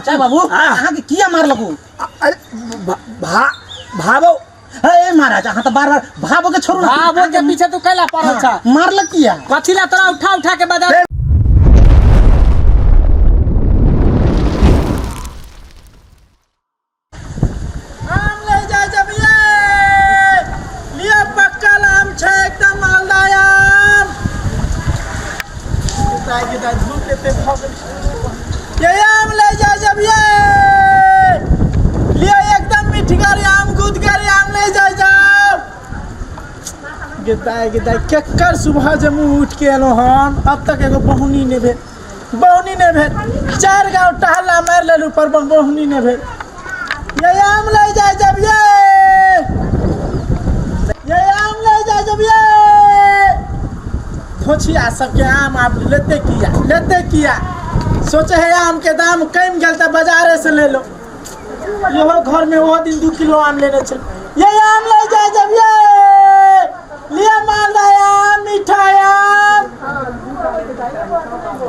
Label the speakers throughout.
Speaker 1: चाचा बाबू,
Speaker 2: हाँ।
Speaker 1: अहाँ के किया मारलक उ?
Speaker 2: अरे भा भावो।
Speaker 1: हे महाराज, अहाँ तऽ बार बार भावो के छोड़ू ना।
Speaker 3: भावो के पीछे तू कैला पड़ल छ?
Speaker 1: मारलक किया?
Speaker 3: कथी ला तोरा उठा उठा के बाजार?
Speaker 2: आम ले जाय जबिए, लिअ, पक्कल आम छै, एकदम मालदा आम। दाइ के दाइ, धूप एते भऽ गेल। ये आम ले जाय जबिए, लिअ, एकदम मिठगर आम, गुदगर आम ले जाय जाओ। गे दाइ, गे दाइ, केकर सुबह जे मुँह उठि के एलहुँ हन, अब तक एगो बहुनी नहि भेल, बहुनी नहि भेल। चारि गाँव टहला मारि लेलहुँ पर बहुनी नहि भेल। ये आम ले जाय जब ये, ये आम ले जाय जब ये। धोछिया सबके आम आब लेते किया, लेते किया? सोचे है आम के दाम कम गेल तऽ बाजारे से ले लो। इहो घर में ओहो दिन 2 किलो आम लेने छल। ये आम ले जाय जब ये, लिया मालदा आम, मीठा आम।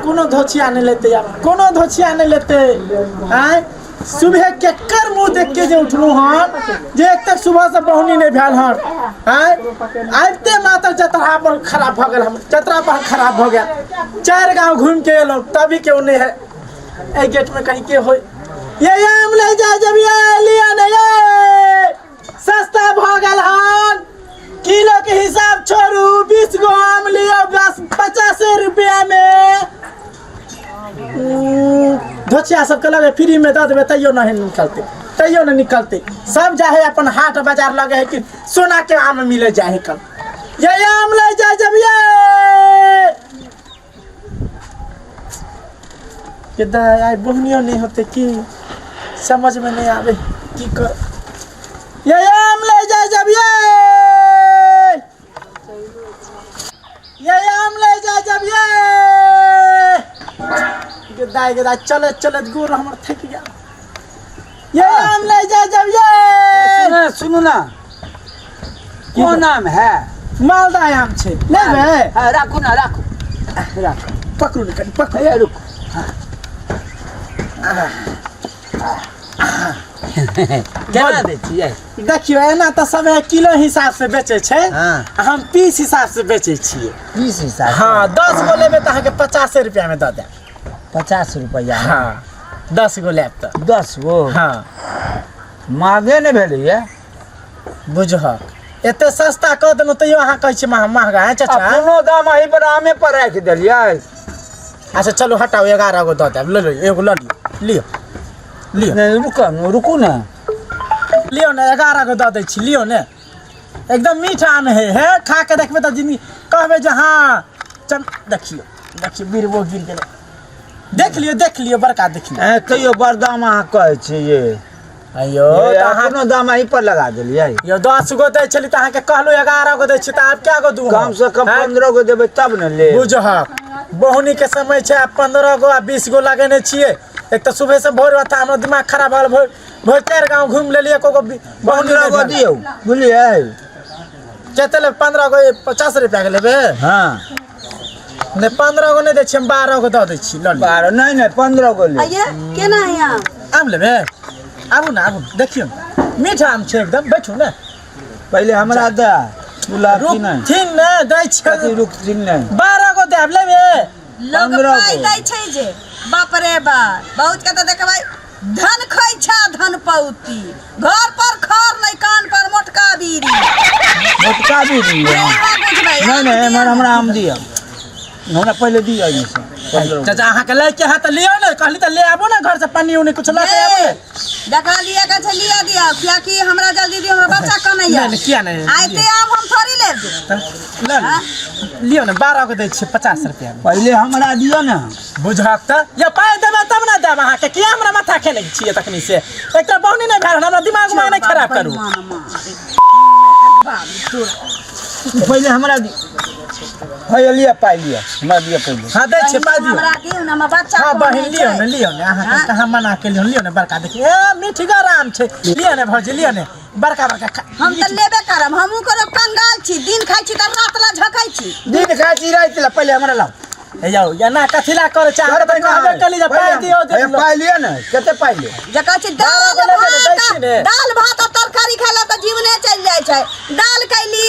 Speaker 2: कोनो धोछिया नहि लेते आब, कोनो धोछिया नहि लेते। आँय, सुबह केकर मुँह देख के जे उठलहुँ हन जे एक तक सुबह से बहुनी नहि भेल हन? आँय, आबिते मात्र जतरा पर खराब भऽ गेल, हम जतरा पर खराब भऽ गेल। चारि गाँव घूमि के एलहुँ तभी केओ नहि है। एहि गेट में कहीं के होय। ये आम ले जाय जब ये, लिया ने ये, सस्ता भऽ गेल हन। किलो के हिसाब छोड़ू, 20 गो आम लियो बस 50 रुपया में। धोचिया सबके लगे फ्री में दऽ देबै तैयो नहीं निकलते, तैयो नहीं निकलते। सब जाहे अपन हाट बाजार, लगे है कि सोना के आम मिले जाहे कल। ये आम ले जाय जब ये। के दाय, आइ बोहनियो नहीं होते की? समझ में नहीं आवे की कर। ये आम ले जाय जब ये, ये आम ले जाय जब ये। गे दाय, गे दाय, चलत चलत गोर हमर थकि गेल। ये आम ले जाय जब ये।
Speaker 4: सुनू, सुनू ना, कोन आम है?
Speaker 2: मालदा आम छै, लेबै?
Speaker 4: हाँ, राखू ना, राखू, राखू।
Speaker 2: पकड़ू ने कनि, पकड़ू।
Speaker 4: हे, रुकू। केना दै छियै?
Speaker 2: देखियौ, एना तऽ सब किलो हिसाब से बेचै छै। आ हम पीस हिसाब से बेचै छियै।
Speaker 4: पीस हिसाब?
Speaker 2: हाँ, 10 गो लेबै तऽ अहाँके 50 रुपया में दऽ देब।
Speaker 4: 50 रुपैआ?
Speaker 2: हाँ, 10 गो लेब तऽ।
Speaker 4: 10 गो?
Speaker 2: हाँ।
Speaker 4: महगे नहि भेलैए?
Speaker 2: बुझहक, एते सस्ता कऽ देलहुँ तैयो अहाँ कहै छियै महगा है चाचा।
Speaker 4: अपनो दाम एहि पर आमे पर राखि देलियै।
Speaker 2: अच्छा चलू, हटाउ, 11 गो दऽ देब। ले लियौ, एगो लऽ लियौ, लियौ, लियौ।
Speaker 4: नहि, रुकू, रुकू ने।
Speaker 2: लियौ ने, 11 गो दऽ दै छी, लियौ ने। एकदम मीठ आम है, हे खा के देखबै तऽ जिंदगी कहबै जे हाँ। चल, देखियौ, देखियौ, बिरबो गिर गेलै। देख लियौ, देख लियौ, बड़का देख लियौ।
Speaker 4: ए, तैयो बड़ दाम अहाँ कहै छियै ये।
Speaker 2: अयो
Speaker 4: ये
Speaker 2: तऽ अहाँ
Speaker 4: अपनो दाम एहि पर लगा देलियै।
Speaker 2: यौ, 10 गो दै छली तऽ अहाँके कहलहुँ 11 गो दै छी, तऽ आब कए गो दू?
Speaker 4: कम से कम 15 गो देबै तब ने ले।
Speaker 2: बुझहक, बहुनी के समय छै। आब 15 गो आ 20 गो लगेने छियै। एक तऽ सुबह से भोर था, हमर दिमाग खराब भऽ गेल। भोर भोर चारि गाँव घुमि लेलियै, एको गो बहुनी
Speaker 4: 15
Speaker 2: नहि
Speaker 4: गो
Speaker 2: भेल।
Speaker 4: दियौ, बुझलियै?
Speaker 2: कते लेबै? 15 गो 50 रुपया के लेबै?
Speaker 4: हाँ।
Speaker 2: नहि, 15 गो नहि दै छियै हम, 12 गो दऽ दै छी, लऽ लिअ।
Speaker 4: 12 नहि, नहि, 15 गो ले।
Speaker 5: आइए, केना है आम?
Speaker 2: आम लेबै? आबू ने, आबू ने, देखियौ ने, मीठ आम छै एकदम। बैठू ने।
Speaker 4: पहिले हमरा दे गुलाब की नहि।
Speaker 2: रुकथिन ने, दै
Speaker 4: कथी
Speaker 2: छियै।
Speaker 4: रुकथिन नहि?
Speaker 2: 12 गो देब, लेबै?
Speaker 5: लोग
Speaker 4: 15
Speaker 5: पाइ
Speaker 4: गो।
Speaker 5: दै छै जे बाप रे बाप, बहुत के तऽ देखबै धन खै छा धन पौती, घर पर खर नहि, कान पर मोटका बीड़ी।
Speaker 4: मोटका भी दियौ।
Speaker 5: अहाँ बुझबै।
Speaker 4: नहि नहि, एम्हर हमरा आम दिअ, हमरा पहिले दिअ एहिमे 15 गो।
Speaker 2: चाचा, अहाँके लैके है तऽ लियौ ने। कहली तऽ ले आबू ने घर से, पन्नी उन्नी कुछ लऽ के आबू ने।
Speaker 5: जकरा लिए के छै लिअ दिअ, कियाकि हमरा जल्दी दियौ, हमरा बच्चा कनैया।
Speaker 2: नहि नहि, किया नहि?
Speaker 5: आ एते आम हम थोड़ी लेब।
Speaker 2: तऽ लऽ लियौ, लियौ ने, 12 गो दै छियै 50 रुपया मे।
Speaker 4: पहिले हमरा दिअ ने।
Speaker 2: बुझहक तऽ या पाइ देबै तब ने देब अहाँके। किया हमरा माथा खेलै छियै तखनी से? एकटा बहुनी नहि भेल हन, हमरा दिमाग उमाग नहि खराब करू।
Speaker 4: पहिले हमरा दिअ। है, लिअ पाइ, लिअ, हमरा दिअ पहिले।
Speaker 2: हाँ, दै छियै पाइ, दियौ।
Speaker 5: हमरा दियौ ने, हमर बच्चा
Speaker 2: हाँ
Speaker 5: कनै
Speaker 2: बहिन, लियौ
Speaker 5: छै।
Speaker 2: ने, लियौ ने। अहाँके
Speaker 5: हाँ?
Speaker 2: कहाँ मना केलियौ? लियौ ने, बड़का देखियौ, ए मीठगर आम छै। लियौ ने भौजी, लियौ ने, बड़का बड़का
Speaker 5: हम तऽ लेबे करब। हमहूँ कोनो कंगाल छी? दिन खाइ छी तऽ रात ला झकै छी।
Speaker 4: दिन खाइ छी राति ला। पहिले हमरा लाउ।
Speaker 2: हे यौ एना कथी ला करै छै अहाँ तऽ कहबे कली जे पाइ दियौ जे
Speaker 4: पाइ लिअ ने कते पाइ लिअ
Speaker 5: जे कहै छै दाल
Speaker 2: बारह गो लेबै ने, दै
Speaker 5: भात
Speaker 2: छी ने।
Speaker 5: दाल भात आ तरकारी खाय ला तऽ जीवने चलि जाइ छै दाल कैली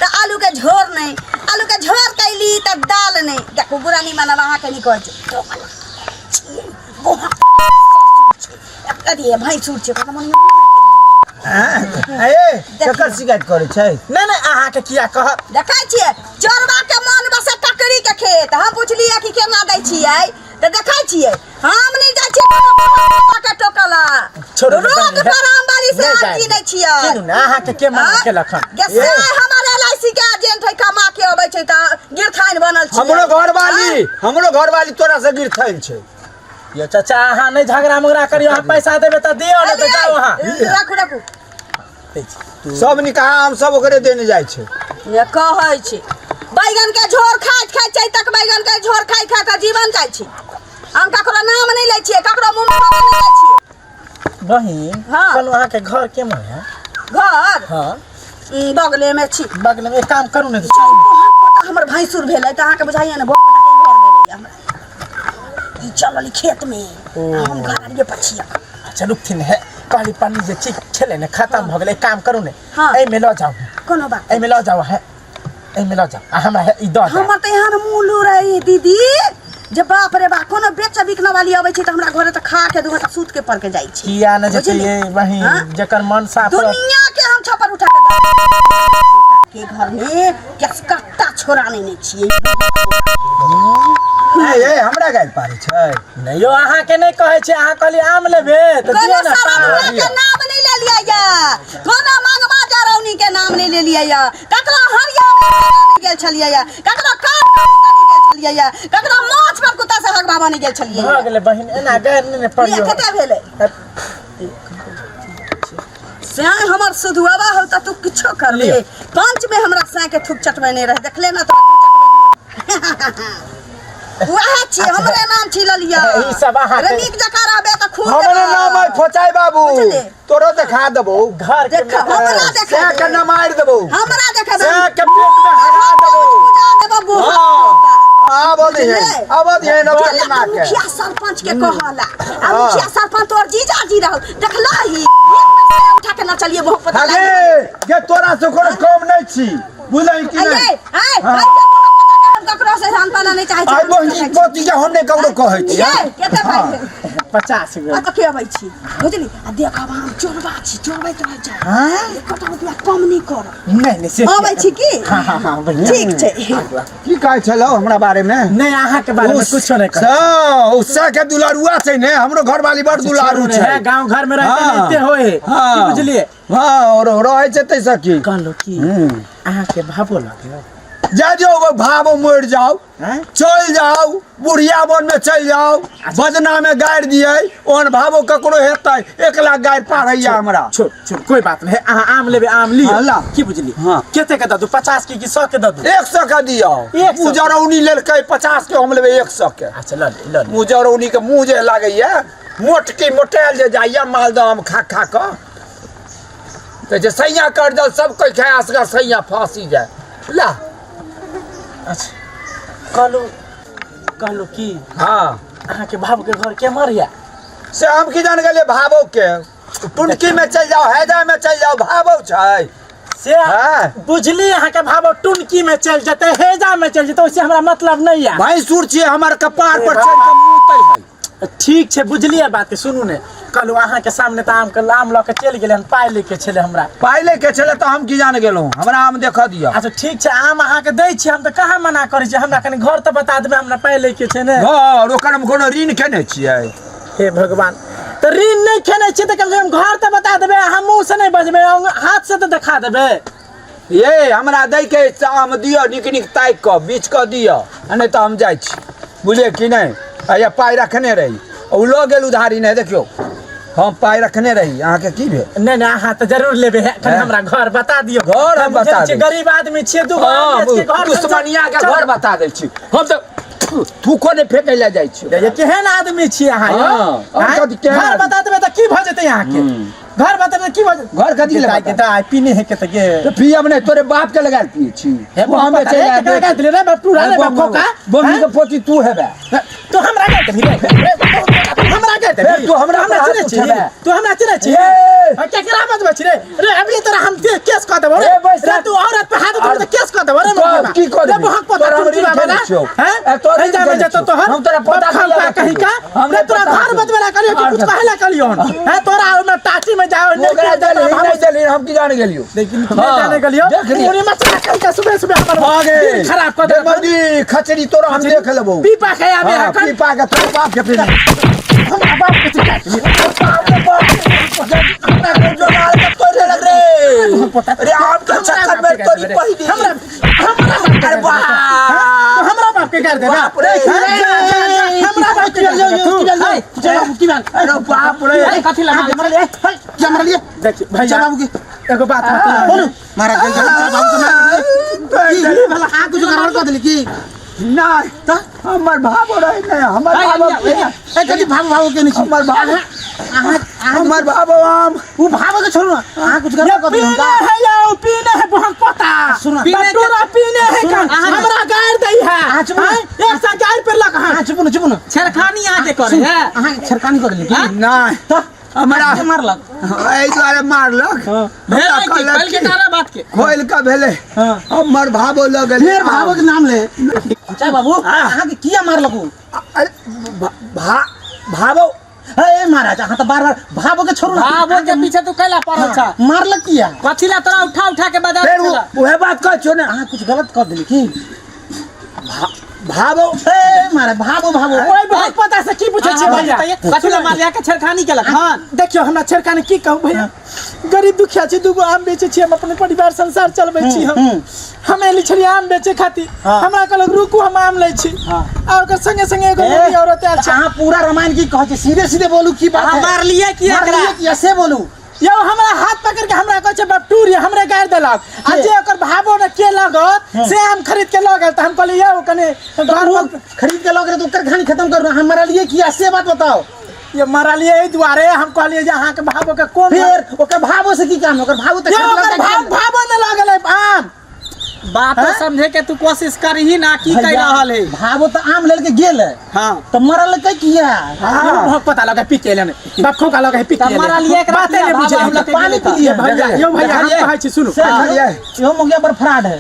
Speaker 5: तऽ आलूके झोर नहि आलूके झोर कैली तऽ दाल नहि देखू बुरा नहि मानब अहाँके नहि कहै छै छियै, गोहा छै, अथी भैंसुर छै कतऽ मन
Speaker 4: ए केकर शिकायत करै छै
Speaker 2: नहि नहि अहाँके किया कहत
Speaker 5: देखै छियै चोरबा के मन बसे ककड़ी के खेत हम पुछलियै कि केना दै छियै तऽ देखै छियै हम नहि जाइ छियै कोनो बाबा के टोकला
Speaker 2: छोड़ू ने,
Speaker 5: रोड
Speaker 2: बहिन,
Speaker 5: पर आम वाली से
Speaker 2: नहि
Speaker 5: आम
Speaker 2: जाय
Speaker 5: कीनै छियै
Speaker 2: कीनू ने अहाँके के मना
Speaker 5: हाँ?
Speaker 2: केलक हन
Speaker 5: गे से हमर एल I C के एजेंट है कमा के अबै छै तऽ गिरथाइन बनल छियै
Speaker 4: हमरो घरवाली हमरो घरवाली तोरा से गिरथैन छै
Speaker 2: यो चाचा अहाँ नहि झगड़ा मुगड़ा करियो अहाँ पैसा देबै तऽ दियौ नहि तऽ जाउ अहाँ
Speaker 5: राखू राखू
Speaker 4: सब निकाह हम सब ओकरे देने जाइ छै
Speaker 5: ने कहै छी बैगन के झोर खाइत खाइत छै तक बैगन के झोर खाइत खाइत जीवन जाइ छी हम ककरो नाम नहि लै छियै ककरो मुँह में नहि लै छियै
Speaker 2: बहिन
Speaker 5: हाँ।
Speaker 2: कहलहुँ अहाँके घर केम्हर है
Speaker 5: घर
Speaker 2: हाँ
Speaker 5: बगले में छी
Speaker 2: बगलमे एक काम करू ने तऽ चलू।
Speaker 5: पता हमर भैंसुर भेलै तऽ अहाँके बुझाइए ने बहुत पता के घर भेलै हमरा ई चलल खेत में हम घर आरिये पछिया
Speaker 2: अच्छा रुकथिन है कहली पन्नी जे चीज छलै ने खत्म भऽ गेलै एक काम करू ने
Speaker 5: हाँ।
Speaker 2: एहिमे लऽ जाउ
Speaker 5: कोनो बात
Speaker 2: एहिमे लऽ जाउ है एहिमे लऽ जाउ आ हमरा है ई दऽ जाउ
Speaker 5: हमर तऽ एहन मुँह लू रही दीदी जे बाप रे बाप कोनो बेच बिकने वाली अबै छै तऽ हमरा घरे तऽ खा के दू घंटा सूत के पर के जाइ छै
Speaker 2: किया ने जेतै
Speaker 5: बुझलियै?
Speaker 2: ये बहिन
Speaker 5: हाँ?
Speaker 2: जकर मन साफ रहत
Speaker 5: दुनिया के हम छप्पर उठा के दऽ के घर में गैस कत्ता छोड़ा नहीं छियै
Speaker 4: ए ए हमरा गारि पारै छै
Speaker 2: नहि यौ अहाँके नहि कहै छी अहाँ कहलियै आम लेबै तऽ
Speaker 5: कोनो
Speaker 2: दियौ ने
Speaker 5: सरौना
Speaker 2: पाँच।
Speaker 5: के नाम नहीं लेलियै या कोनो मंगवा जरौनी के नाम नहीं लेलियै या ककरो हरिया नहीं गेल छलियै या ककरो कार नहीं गेल छलियै या ककरो माछ पर कुत्ता से हगबाबा नहीं गेल छलियै
Speaker 2: भऽ गेलै बहिन एना गैर नहि ने
Speaker 5: लिअ,
Speaker 2: पड़ियौ
Speaker 5: कते भेलै सैं हमर सुधुआबा हो तऽ तू किछो कर ले
Speaker 2: लिअ।
Speaker 5: पंच में हमरा सैं के थूक चटबेने रहे देखले ना तोरा मुँह चटबे दियौ। वएह छी हमरे नाम छी ललिया
Speaker 2: ई सब अहाँके-
Speaker 5: अरे नीक जकाँ रहबे तऽ खून
Speaker 4: हमरे
Speaker 5: देबऽ।
Speaker 4: नाम है फोचाइ बाबू
Speaker 5: बुझलियै?
Speaker 4: तोरो देखा देबौ
Speaker 2: घर के
Speaker 5: देख हमरा देख
Speaker 4: सैं के नमारि देबौ
Speaker 5: हमरा देख
Speaker 4: सैं के पेट में हरा देबौ
Speaker 5: देबऽ बुढ़ा
Speaker 4: हाँ। आब दिहे आब दिहे न
Speaker 5: चला
Speaker 4: के
Speaker 5: मुखिया सरपंच के कहला आ मुखिया सरपंच तोर जीजा जी रहल देखला ही एक बेर से उठा के न चलिए बहुत पता
Speaker 4: अरे गे तोरा से कोनो कम नहीं छी बुझलही कि
Speaker 5: आये
Speaker 4: नहीं
Speaker 5: आये
Speaker 4: हाँ।
Speaker 5: हम ककरो से धान पाना नहीं चाहे
Speaker 4: आइ बहिनी पति के हम नहीं ककरो कहै छी
Speaker 5: ये केते पाइ भेल
Speaker 2: 50 गो
Speaker 5: आ के अबै छी बुझली आ देखब हम चोरबा छी चोरबैत रहै छै
Speaker 2: हाँ?
Speaker 5: एकोटा रुपया कम नहि करब
Speaker 2: नहीं नहीं से
Speaker 5: अबै छी की
Speaker 2: हाँ हाँ हाँ बढ़िया
Speaker 5: ठीक छै
Speaker 4: की कहै छलौ हमरा बारे में
Speaker 2: नहीं अहाँ के बारे में कुछो नहीं कहै
Speaker 4: उषा के दुलारुआ छै ने हमरो घरवाली बड़ दुलारू छै
Speaker 2: है गांव घर में रहते
Speaker 4: हाँ।
Speaker 2: रहते होए
Speaker 4: हाँ।
Speaker 2: की बुझलिए
Speaker 4: हाँ और रहै छै तैसँ की
Speaker 2: कहलो कि अहाँ के भावो लगे
Speaker 4: जा जो भावो मरि जाओ
Speaker 2: हैं?
Speaker 4: चलि जाउ बुढ़िया वन में चलि जाउ बजना में गारि दियै ओहन भावो ककरो हेतै एक लाख गारि पारैया हमरा
Speaker 2: छोड़ छोड़ कोई बात नहीं अहाँ आम लेबे आम लियो
Speaker 4: हाँ, ला।
Speaker 2: की बुझली
Speaker 4: हाँ।
Speaker 2: कते के दऽ दू 50 के कि 100 के दऽ दू
Speaker 4: 100 के दियौ
Speaker 2: 100
Speaker 4: मुजरौनी लेलकै 50 के हम लेबै 100 के
Speaker 2: अच्छा ल ले ल ले
Speaker 4: मुजरौनी के मुँह जे लागैया मोटकी मोटायल जे जाइया मालदह आम खा खा कऽ तऽ जे सैया कर दल सब कोइ खाय असगर सैया फाँसी जाय ला
Speaker 2: अच्छा कहलू कहलू की
Speaker 4: हाँ
Speaker 2: अहाँ के भाव के घर केम्हर या
Speaker 4: से हम की जान गेलियै भावो के टुनकी में चलि जाओ हैजा में चलि जाओ भावो छै
Speaker 2: से
Speaker 4: हाँ।
Speaker 2: बुझली अहाँ के भाव टुनकी में चलि जेतै हेजा में चलि जेतै ओइसे हमरा मतलब नहीं या
Speaker 4: भैंसुर छियै हमर कपार पर चढ़ि कऽ मुँह है
Speaker 2: ठीक छै बुझलियै बात के सुनू ने कहलहुँ अहाँके सामने तऽ आमके आम लऽ के चलि गेलै हन पाइ लैके छलै हमरा
Speaker 4: पाइ लैके छलै तऽ हम की जान गेलहुँ हमरा आम देखऽ दिअ
Speaker 2: अच्छा ठीक छै आम अहाँके दै छी हम तऽ कहाँ मना करै छी हमरा कनि घर तऽ बता देबै हमरा पाइ लैके छै ने
Speaker 4: घर ओकर हम कोनो ऋण केने छियै
Speaker 2: हे भगवान तऽ ऋण नहि खेने छियै तऽ कम से कम घर तऽ बता देबै अहाँ मुँहसँ नहि बजबै हाथसँ तऽ देखा देबै
Speaker 4: ये हमरा दै के अछि तऽ आम दिअ नीक नीक ताकि कऽ बीछ कऽ दिअ आ नहि तऽ हम जाइ छी बुझलियै कि नहि आ पाइ रखने रही ओ लऽ गेल उधारी नहि देखियौ हम पाइ रखने रही अहाँके की भेल
Speaker 2: नहि नहि अहाँ तऽ जरूर लेबै कनि हमरा घर बता दियौ
Speaker 4: घर हम बता
Speaker 2: दै गरीब आदमी छियै दू
Speaker 4: हाँ, दुश्मनिया के घर बता दै छी हम तऽ थूको नहि फेकै लए जाइ छी
Speaker 2: केहन आदमी छियै अहाँ
Speaker 4: हाँ,
Speaker 2: घर बता देबै तऽ की भऽ जेतै अहाँके घर बतेबै की भऽ जेतै
Speaker 4: घर कथी लए
Speaker 2: दाइ के
Speaker 4: बताबै?
Speaker 2: दाइ पीने है के तऽ गे
Speaker 4: तऽ पियब नहि तोरे बाप के लगायल पिए छी
Speaker 2: हे
Speaker 4: वो हम बेचै
Speaker 2: केकरा
Speaker 4: लए
Speaker 2: देले रे बाप टूरा रे बाप खोका
Speaker 4: बम्बी के पोती तू हेबे
Speaker 2: तू हमरा के देबही रे तू हमरा के देबही
Speaker 4: फेर तू हमरा पर हाथ
Speaker 2: चिन्है छी
Speaker 4: उठेबे।
Speaker 2: तू हमरा चिन्है छी
Speaker 4: ए!
Speaker 2: आ केकरा बजबै छी रे रे अभी तोरा हम केस कऽ देबौ रे
Speaker 4: ए, बैस
Speaker 2: रे तू औरत पे हाथ उठेबे तऽ केस कऽ देबौ रे
Speaker 4: तो
Speaker 2: मौगी
Speaker 4: की कऽ
Speaker 2: रे
Speaker 4: देबही?
Speaker 2: बहक पोता
Speaker 4: तोरा हम
Speaker 2: टुनटुना
Speaker 4: रील
Speaker 2: वाला
Speaker 4: खेलै छियौ।
Speaker 2: हैं
Speaker 4: ए, तोरा
Speaker 2: नहीं
Speaker 4: रील
Speaker 2: जाबे
Speaker 4: खेलै
Speaker 2: जेतौ
Speaker 4: छियौ।
Speaker 2: तोहर
Speaker 4: हम तोरा पोता
Speaker 2: बाप
Speaker 4: दिया
Speaker 2: कहीं का
Speaker 4: हम
Speaker 2: रे तोरा
Speaker 4: पोता
Speaker 2: घर
Speaker 4: दिया।
Speaker 2: बजबै ला करियो कि कुछ कहे ला करियो हैं तोरा ओमे टाटी में जाओ नहीं
Speaker 4: ओकरा देलही नहि देलही हम की जाने गेलियो
Speaker 2: लेकिन नहीं जाने गेलियो
Speaker 4: देख लियो।
Speaker 2: पूरी मचला कहीं का सुबह सुबह हमर
Speaker 4: आ गे
Speaker 2: दिन खराब कऽ देलक
Speaker 4: मौगी खचरी तोरा हम देख लेबौ
Speaker 2: पीपा के आबे
Speaker 4: हाँ,
Speaker 2: है कन
Speaker 4: पीपा के तोरे बाप के पीने
Speaker 2: हमरा बाप के चिल्ला
Speaker 4: बाप रे बाप हमरा को जोगाड़ के तोरे लग रे अरे आम के चक्कर में तोरी पहिली
Speaker 2: हमरा हमरा बाप के
Speaker 4: अरे
Speaker 2: गाड़
Speaker 4: बाप
Speaker 2: दे हमरा बाप के गाड़ दे ना
Speaker 4: बाप रे।
Speaker 2: हमरा बाप के गाड़ दे तू
Speaker 1: चल की बात
Speaker 4: अरे बाप रे
Speaker 3: अरे कथी लगा
Speaker 1: हमरा लिए हे हमरा लिए
Speaker 2: देखिए भैया
Speaker 1: चल बाबू के
Speaker 2: एगो बात बता
Speaker 1: बोलू महाराज जल्दी चल बाबू के मार की भला आ कुछ गड़बड़ कर देली की
Speaker 4: नहीं हमर भाव रहे नहीं हमर भाव
Speaker 1: ए कथी भाव भाव के नहीं छी
Speaker 4: हमर भाव
Speaker 1: अहाँ
Speaker 4: हमर भाव आम
Speaker 1: उ भाव के छोड़ू ना अहाँ कुछ गड़बड़ कर देली
Speaker 2: पीने
Speaker 1: हुनका
Speaker 2: है या पीने है बहुत पता
Speaker 1: सुनो।
Speaker 2: पीने तोरा पीने है का
Speaker 3: अहाँ-
Speaker 2: हमरा गाड़ दै है
Speaker 1: अहाँ चुप ना।
Speaker 2: हैं? एक सा गाड़ पर लग
Speaker 1: अहाँ चुप ना चुप ना
Speaker 3: छेड़खानी अहाँ के करे है
Speaker 1: अहाँ छड़कानी कर देली की
Speaker 4: नहीं
Speaker 1: तऽ
Speaker 4: हमरा
Speaker 1: के मारलक
Speaker 4: एहि दुआरे मारलक
Speaker 3: भेल
Speaker 4: हमरा
Speaker 3: की
Speaker 4: कहलक
Speaker 3: पहल के
Speaker 4: कि
Speaker 3: तारा बात के
Speaker 4: खोलि कऽ भेलै हमर भावो लऽ गेलै
Speaker 1: फेर भावो के नाम ले चाचा बाबू अहाँ के किया मारलक उ
Speaker 4: अरे भावो
Speaker 1: हे महाराज अहाँ तऽ बार बार भावो के छोड़ू ना
Speaker 3: भावो के पीछे तू कैला पड़ल छा
Speaker 1: मारलक किया
Speaker 3: कथी ला तोरा उठा उठा के बजा
Speaker 4: फेर उहे बात कहै छियौ ने
Speaker 1: अहाँ कुछ गलत कर देली की
Speaker 4: भावो
Speaker 1: हे महाराज भावो भावो
Speaker 2: ओए बहुत पता से की पूछै छी भैया
Speaker 3: कथी ला मारलिया के छेड़खानी केलक हन
Speaker 2: देखियौ हमरा छेड़खानी की कहू भैया गरीब दुखिया छी दूगो आम बेचै छी हम अपन परिवार संसार चलबै छी हम हम एली छलियै आम बेचै खातिर हमरा कहलक रुकू हम आम लै छी आ ओकर संगे संगे एगो बूढ़ी औरत आयल छै
Speaker 1: अहाँ पूरा रामायण की कहै छी सीधे सीधे बोलू की बात
Speaker 3: अहाँ
Speaker 1: है
Speaker 3: मारलियै की एकरा
Speaker 1: मारलियै किया से बोलू
Speaker 2: यौ हमरा हाथ पकड़ के हमरा कहै छै बपटूर ये हमरे गारि देलक आ जे ओकर भावो ने के लगत से आम खरीद के लऽ गेल तऽ हम कहलियै यौ कने घर पर
Speaker 1: खरीद के लऽ गेलै तऽ ओकर कहानी खत्म करू अहाँ मारलियै किया से बात बताओ
Speaker 2: ये मरलियै एहि दुआरे हम कहलियै जे अहाँके भावो के कोन
Speaker 1: फेर ओकर भावो से की काम ओकर भावो तऽ
Speaker 2: यौ ओकर भाव भावो ने लऽ गेलै आम
Speaker 3: बातो समझे के तू कोशिश करही ना की कह रहल है
Speaker 1: भावो तऽ आम लेल के गेल है
Speaker 3: हाँ
Speaker 1: तऽ मरल के किया
Speaker 2: हाँ भक पता लगा पी के एलन बाप खोका लगा पी के
Speaker 3: तऽ मरलियै एकरा
Speaker 2: बाते नहीं
Speaker 3: किया?
Speaker 2: बुझे
Speaker 3: भाव हम लऽ के
Speaker 1: पानी
Speaker 3: गेलै
Speaker 1: पी लिए
Speaker 2: भैया यौ भैया हम कहै छी सुनू
Speaker 4: देखलियै
Speaker 1: इहो मुखिया पर फ्रॉड है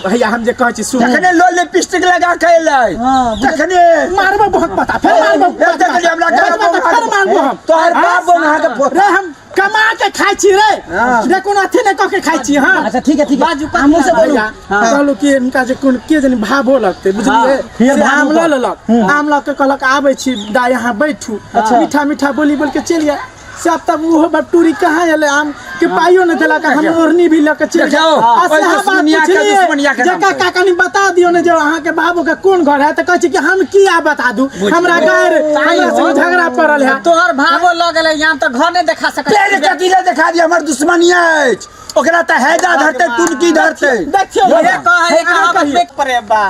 Speaker 2: भैया हम जे कहै छी सुनू
Speaker 4: तखने लो लिपस्टिक लगा के एलै
Speaker 1: हाँ,
Speaker 4: तखने
Speaker 2: मारबो बहुत पता फेर मारबो
Speaker 4: फेर देखलियै हमरा
Speaker 2: बचबा तऽ फेर मारबो हम
Speaker 4: तोहर बाप बंगा के पोता
Speaker 2: रे हम कमा के खाइ छी रे
Speaker 4: हाँ।
Speaker 2: रे कोनो अथी नहि कऽ के खाइ छी हाँ
Speaker 1: अच्छा ठीक है ठीक है
Speaker 3: बाजू, कथी
Speaker 1: हमहूँ से बोलू
Speaker 2: भैया कहलू कि हिनका जे कोन के जानी भावो लगतै बुझलियै
Speaker 1: फेर
Speaker 2: से
Speaker 1: भावो
Speaker 2: आम लऽ
Speaker 1: पर।
Speaker 2: लेलक आम लऽ के कहलक आबै छी दाइ अहाँ बैठू मीठा मीठा बोली बोल के चलि गेल से अब तब ओहो बटूरी कहाँ एलै आम के पाइयो नहि देलक हम ओढ़नी भी लऽ के चलि
Speaker 4: देखियौ,
Speaker 2: गेल आ
Speaker 4: ओहि
Speaker 2: सएह बात
Speaker 4: दुश्मनिया के
Speaker 2: पुछलियै
Speaker 4: दुश्मनिया के
Speaker 2: जे
Speaker 4: नाम
Speaker 2: काका कनि बता दियौ ने जे अहाँके बाबू के कोन घर है तऽ कहै छै कि हम किया बता दू हमरा गारि हमरा संगे झगड़ा पड़ल है
Speaker 3: तोहर भावो लऽ गेलै यहाँ तऽ घर नहि देखा सकै
Speaker 4: तेरे कथी ले देखा दिया हमर दुश्मनिया अछि ओकरा तऽ हैजा धरतै टुनकी धरतै
Speaker 2: देखियौ
Speaker 3: इहे
Speaker 2: भैया,
Speaker 3: कहै
Speaker 2: अहाँ
Speaker 3: कहावत
Speaker 2: कहियौ।
Speaker 3: में परे बा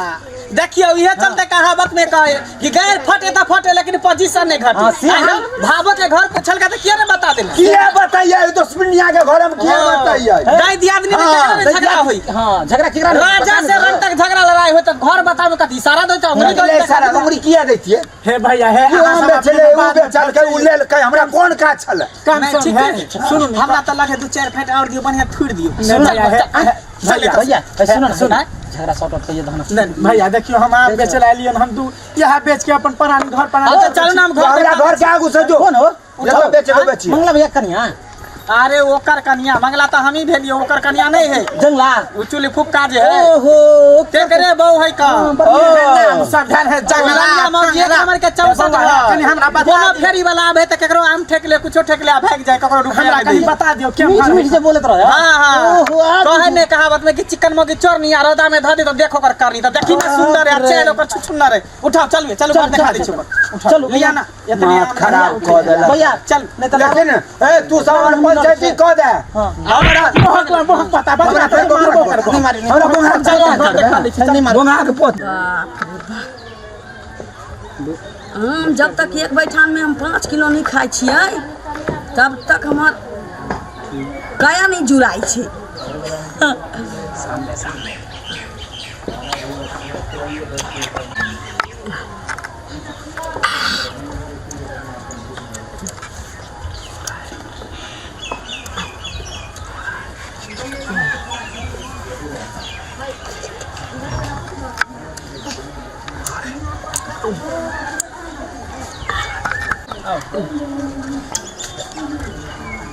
Speaker 3: देखियौ इहे चलते कहावत में कहे कि गैर फटे तऽ फटे लेकिन पोजीशन नहीं घटे
Speaker 1: हाँ, से
Speaker 3: आइ हम भावो के घर पूछल का तऽ किया नहीं बता देला
Speaker 4: किया बताइए दुश्मनिया के घर हम किया बताइए
Speaker 3: दाई दियादनी में केकरा नहीं झगड़ा होई
Speaker 1: हाँ झगड़ा केकरा
Speaker 3: राजा से रंग तक झगड़ा लड़ाई होई तऽ घर बताबे कथी इशारा दो तऽ उंगली दो
Speaker 4: ले सारा उंगली किया दैतियै
Speaker 2: हे भैया हे
Speaker 4: उ
Speaker 2: अहाँ
Speaker 4: आम
Speaker 2: सब
Speaker 4: बेचले
Speaker 2: अपने
Speaker 4: उ
Speaker 2: बात में
Speaker 4: बेचलकै उ लेलकै हमरा कोन काज छलै
Speaker 2: कम
Speaker 3: नहीं
Speaker 2: सम
Speaker 3: ठीक
Speaker 2: है
Speaker 3: है सुनू हमरा तऽ लगे दू चारि फेंट और दियौ बढ़िया थुरि दियौ
Speaker 2: नहीं भैया हे
Speaker 3: चल
Speaker 1: भैया ए, सुनो ना
Speaker 3: सुन
Speaker 1: झगड़ा सॉर्ट आउट करिए तहन
Speaker 2: नहीं भैया देखियो हम आम बेचे ला एलियन हम दू यहाँ बेच के अपन परान घर परान
Speaker 3: हाँ, तो चलू ना हम घर
Speaker 4: हमरा
Speaker 3: देखा
Speaker 4: घर के आगू से जो
Speaker 1: कौन हो
Speaker 4: जतऽ बेचेके बेचिए
Speaker 1: मंगला भैया कनिया
Speaker 3: अरे ओकर कनिया मंगला तऽ हमही भेलियै ओकर कनिया नहीं है
Speaker 1: जंगला
Speaker 3: उ चुली फुक्का जे है
Speaker 1: ओहो
Speaker 3: तेकरे बहु है का
Speaker 2: नाम सब ध्यान है जंगला
Speaker 3: जंगला मौजी एक नंबर के चौसठ
Speaker 2: बौआ,
Speaker 3: है
Speaker 2: कनि हमरा बता
Speaker 3: कोनो
Speaker 2: दियौ।
Speaker 3: फेरी वाला आबे तऽ केकरो आम ठेक ले कुछो ठेक ले आ भागि जाए ककरो रुपया
Speaker 2: हमरा
Speaker 3: नहि
Speaker 2: कनि
Speaker 3: दी।
Speaker 2: बता दियो के
Speaker 1: मीठ मीठ से बोलत रहे
Speaker 3: हाँ हाँ
Speaker 1: ओहो आ
Speaker 3: कहे ने कहावत में कि चिकन मौगी चोर नहीं आ रौदा में धऽ दे तो देखो ओकर करनी तऽ देखी ना सुंदर है अच्छा है ओकर छुछुन्नर है उठाओ चलू चलू घर देखा दै छी ओकर
Speaker 1: चलू
Speaker 3: लिया ना एतने
Speaker 4: माथ
Speaker 3: आम
Speaker 4: खराब कऽ देलक
Speaker 1: भैया
Speaker 3: चल
Speaker 1: नहीं तो
Speaker 4: लेकिन ए तू सब हमर पंचायती कऽ दे हमरा
Speaker 2: बहुत बहुत पता बता
Speaker 4: हमरा फेर
Speaker 2: मारबो
Speaker 4: बंगा
Speaker 2: करबो
Speaker 1: नहीं मारी नहीं
Speaker 4: हमरा बंगा
Speaker 3: चल घर देखा दै छी
Speaker 1: नहीं मारी
Speaker 4: बंगा के पोत
Speaker 5: हम जब तक एक बैठान में हम 5 किलो नहीं खाइ छियै तब तक हमर काया नहि जुड़ाइ छै।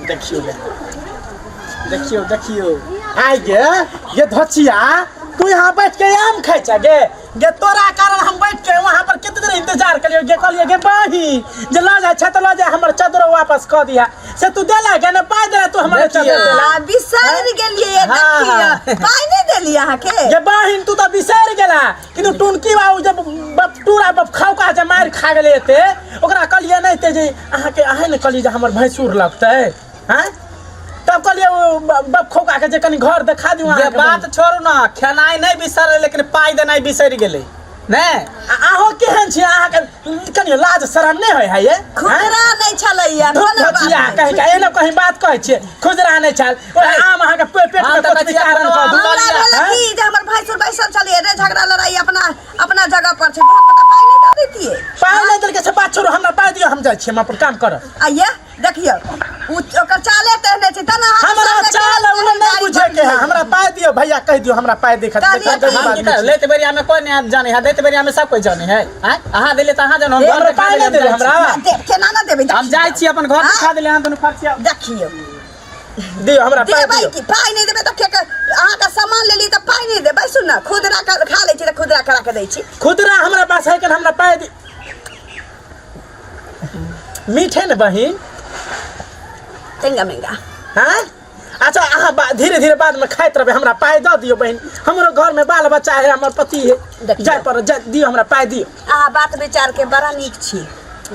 Speaker 2: देखियौ गे, देखियौ देखियौ आइ गे, ये धोचिया तू यहाँ बैठ के आम खाइ छ गे। गे तोरा कारण हम बैठ के वहाँ पर कते देर इंतजार करियो गे, कहलिए गे बही जे लऽ जाइ छै तऽ लऽ जाय, हमर चदरो वापस कऽ दिहा, से तू देला गे ने पाइ देला तू हमर चदर देला।
Speaker 5: आ, बिसरि गेलियै।
Speaker 3: हाँ,
Speaker 5: देखियौ, पाइ नहि देलियै अहाँके।
Speaker 2: गे बहिन तू तऽ बिसरि गेला, किन्तु टुनकी बाबू जब बपटूरा बपखौका जे मारि खा गेलै एते, ओकरा कहलियै नहि ते जे अहाँके अहें ने कहलियै जे हमर भैंसुर लगतै आँय, तब कहलियै ओ बपखौका के जे कनि घर देखा दियौ
Speaker 3: ये
Speaker 2: अहाँके।
Speaker 3: बात छोड़ू ना, खेनाइ नहि बिसरलै लेकिन पाइ देनाइ बिसरि गेलै ने।
Speaker 2: आ अहूँ केहन छी, अहाँके कनि लाज शरम नहि होइ है ये?
Speaker 5: खुदरा नहि छलैया, कोनो बात
Speaker 2: धोतिया
Speaker 5: नहि।
Speaker 2: कहि के एना कहीं बात कहै छियै, खुदरा नहि छल, ओहे आम अहाँके पेट
Speaker 3: हम
Speaker 2: में
Speaker 3: तऽ
Speaker 2: कुछ भी
Speaker 3: कहै छियै
Speaker 2: कारण कऽ दू।
Speaker 5: हमरा
Speaker 3: लिअ,
Speaker 5: भेल
Speaker 2: हैं?
Speaker 5: की जे हमर भैंसुर बैसल छलियै रे, झगड़ा लड़ाई अपना अपना जगह पर छै, हम तऽ पाइ नहि दऽ दैतियै।
Speaker 2: पाइ नहि देलकै से बात छोड़ू, हमरा पाइ दियौ, हम जाइ छियै, हम अपन काम करब।
Speaker 5: आइये देखियौ, उ ओकर चाले तेहने छै तब ने अहाँके
Speaker 2: हमरा
Speaker 5: सामने
Speaker 2: चाल
Speaker 5: केहन
Speaker 2: ओ नहि
Speaker 5: गाड़ी
Speaker 2: बुझे के है,
Speaker 5: बनलै।
Speaker 2: हमरा पाइ दियौ भैया, कहि दियौ हमरा पाइ दे खातिर।
Speaker 5: कहलियै
Speaker 2: गरीब
Speaker 5: की?
Speaker 2: आदमी
Speaker 3: की
Speaker 2: छी।
Speaker 3: लेत बेरिया में कोई नहीं जाने है, दैत बेरिया में सब कोई जाने है। आँय? अहाँ देले तऽ अहाँ जानो, हम घर
Speaker 2: हमरा
Speaker 3: देखा
Speaker 2: पाइ
Speaker 3: देले,
Speaker 2: नहि देले
Speaker 3: हम जाइ
Speaker 2: हमरा।
Speaker 3: छी।
Speaker 5: देब, केना ना देबै।
Speaker 3: हम जाइ छी अपन घर देखा देले, अहाँ दुनू खर्चिया।
Speaker 5: देखियौ।
Speaker 2: दियौ हमरा पाइ
Speaker 5: देबै
Speaker 2: दियौ।
Speaker 5: कि पाइ नहि देबै तऽ के अहाँके सामान लेली तऽ पाइ नहि देबै? सुन ने, खुदरा खा लै छी तऽ खुदरा करा के दै छी।
Speaker 2: खुदरा हमरा पास है, हमरा पाइ दे। मीठ है ने बहिन?
Speaker 5: चंगा महंगा।
Speaker 2: हाँ अच्छा, अहाँ धीरे धीरे बाद में खाइत रहबै, हमरा पाइ दऽ दियौ बहिन, हमरो घर में बाल बच्चा है, हमर पति है।
Speaker 5: देखियौ।
Speaker 2: जाय पर जाय दियौ, हमरा पाइ दियौ।
Speaker 5: अहाँ बात विचार के बड़ा नीक छी,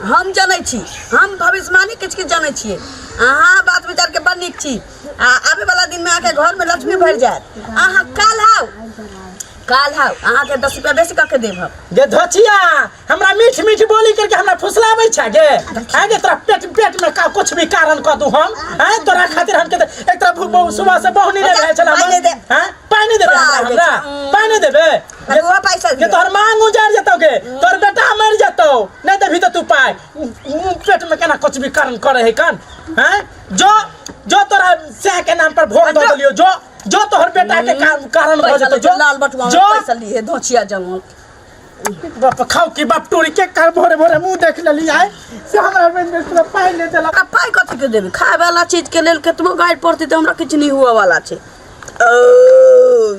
Speaker 5: हम जनै छी, हम भविष्यवाणी किछु किछु जनै छियै। अहाँ बात विचार के बड़ नीक छी आ आबे वाला दिन में अहाँके घर में लक्ष्मी भरि जायत। अहाँ काल्हि आउ, काल्हि आउ, अहाँके 10 रुपया बेसी कऽ के देब हम।
Speaker 2: गे धोचिया, हमरा मीठ मीठ बोली करके हमरा फुसलाबै छै गे। आइ गे तोरा पेट पेट में का कुछ भी कारण कऽ दू हम, आँय तोरा खातिर हम के एक तरफ सुबह से बहुनी नहि रहै छल।
Speaker 5: पाइ नहि दे।
Speaker 2: आँय पाइ नहि देबै हमरा?
Speaker 5: पाइ
Speaker 2: हमरा
Speaker 5: दे।
Speaker 2: पाइ नहि देबै?
Speaker 5: ओहो पैसा
Speaker 2: के
Speaker 5: दिअ।
Speaker 2: तोहर मांग उजाड़ जेतौ गे, तोहर बेटा मरि जेतौ, नहि देबही तऽ तू पाइ। पेट में केना कुछ भी कारण करे है कन? आँय जो जो तोरा सह के नाम पर भोग दऽ देलियौ, जो जो तोहर बेटा के कारण भऽ
Speaker 5: पैसा
Speaker 2: जेतौ,
Speaker 5: ले,
Speaker 2: जो
Speaker 5: लाल बटुआ में
Speaker 2: जो
Speaker 5: पैसा लिए धोचिया जमल।
Speaker 2: बाप खाओ की बाप टोरी के कर भोरे भोरे मुंह देख लेली आय से हमरा में पूरा पाइ ले देलक।
Speaker 5: आ पाइ कथी के देबै? खाय वाला चीज के लेल केतबो गारि पड़तै तऽ हमरा किछु नहि हुअ वाला छै। ओ